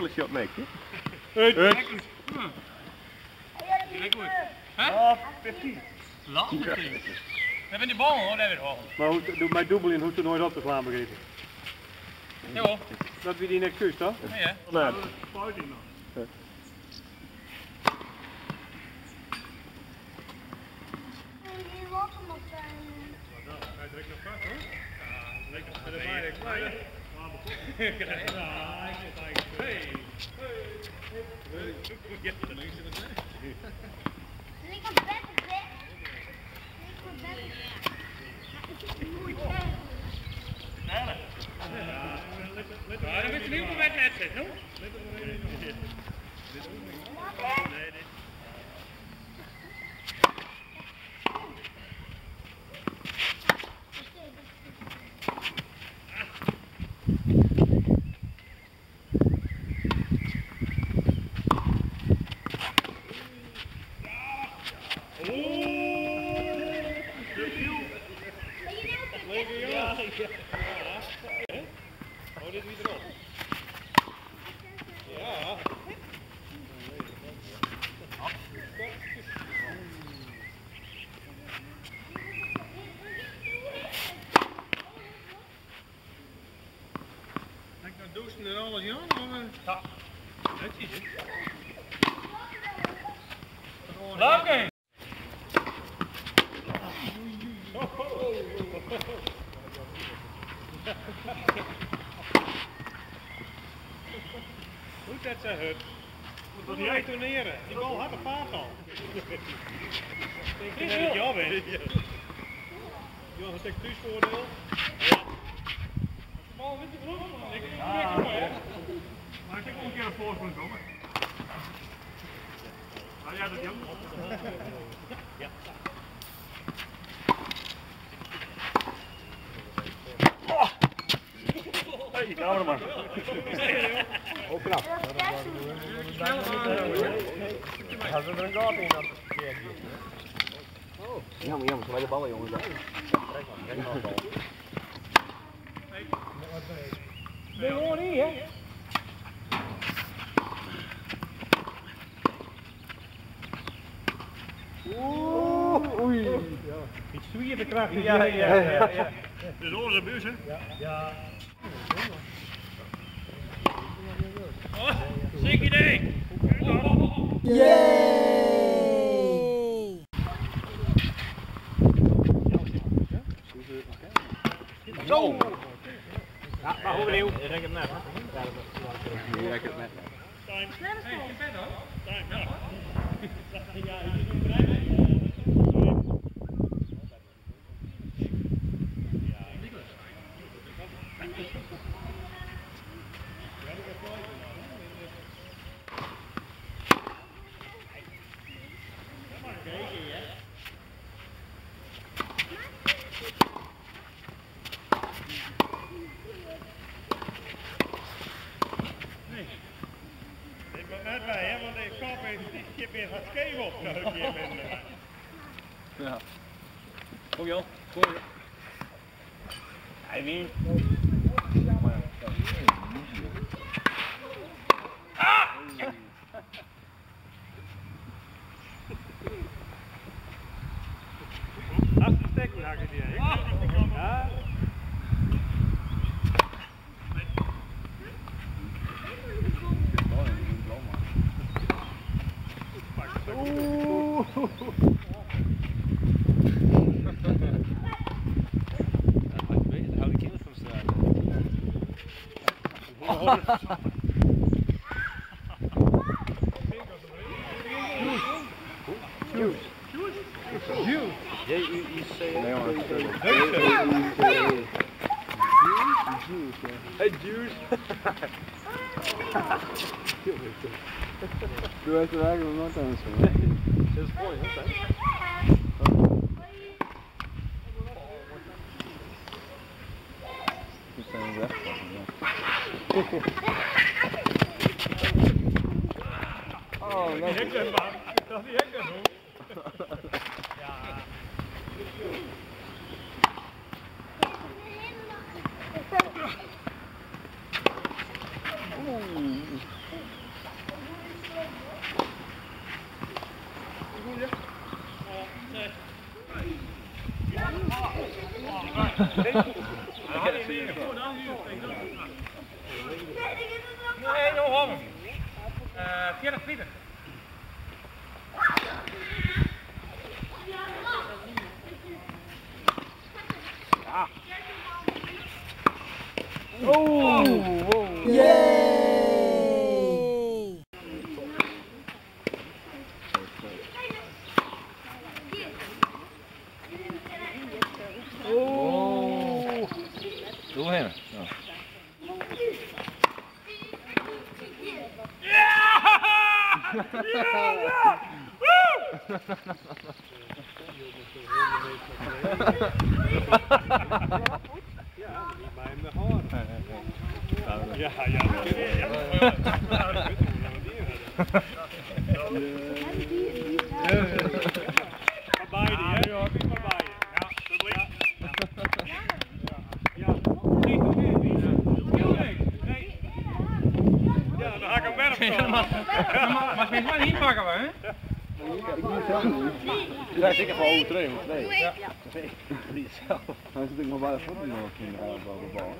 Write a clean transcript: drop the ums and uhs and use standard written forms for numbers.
Bolletje op mek, hè? Uit. Hè? 15. Lastig. We hebben die bal hoor, daar weer hoog. Maar hoe, doe mij dubbel hoeft er nooit op te slaan, begrepen. Ja. Dat wie die net kust, toch? Nee, hè? Nee. Die water nog zijn. Hij trekt nog vast, hoor. Ja, lekker. Ja, Ik kan bed bed. Ik kan bed. Ja, dan moet je nu op het net zitten, hoor. Oh, dit is erop. Ja. Denk nou douchen en alles, Jan? Ja. Netjes, hè? Leuk! Goed dat ze hut. Moet niet retourneren. Die bal had een vaart al. Ik denk dat het jou bent. Johan, dat is thuisvoordeel. Ja. De bal wint de vloer. Ik Maar ik heb ook een keer een voorsprong komen. Ah ja, dat jammer. Ja. Hey, cameraman. Oh, knap. Had er een gat in dan. Jammer, jammer, ze de ballen, jongens. Trek maar, bal. Nee, hoor niet, hè? Oeh, oei. Die zwierkracht. Ja, ja, ja, ja. Dit is onze buis, hè? Ja. Ja. Oh, ziek idee! Yay! Zo! Ja, maar hoe nieuw? Je rekt het net. Je rekt het net. Time. Hey, je bent hoor. Time, ja. Ja, je is een bedrijf. Ik ben net bij, hè, want de kop is die schip weer gaat scheef op. Ja. Kom joh, kom joh. Hij wint. Ah! Hartstikke sterk hakken die, hè? Ja. Oeh. Hou de kinderen van straat. Juice. Juice. J-U-I-C. Nee, jongen. J-U-I-C. Juice. Hey, Juice. Doe even eigenlijk nog nooit aan zo. Dat is mooi, hè? Dat zijn weg. Oh, die hekken, man. Dat die hekken, hoor. Ja. Oeh. Nee, no hâld him. 40, 30. Oh, wow. Yay! Oh. Doe hem. Ja. Ja! Ja! Ja! Woe! Ja, niet bij hem de haren. Ja, ja, dat ja. Maar beide, hè? Ja, maar beide. Ja, publiek. Ja. Ja, dan ga ik hem werpen. Maar ze maar niet pakken, hè? Ja, zeker voor twee, twee. Ja. Twee. Drie zelf. Hij zit ik maar bij de voet nog in de bal.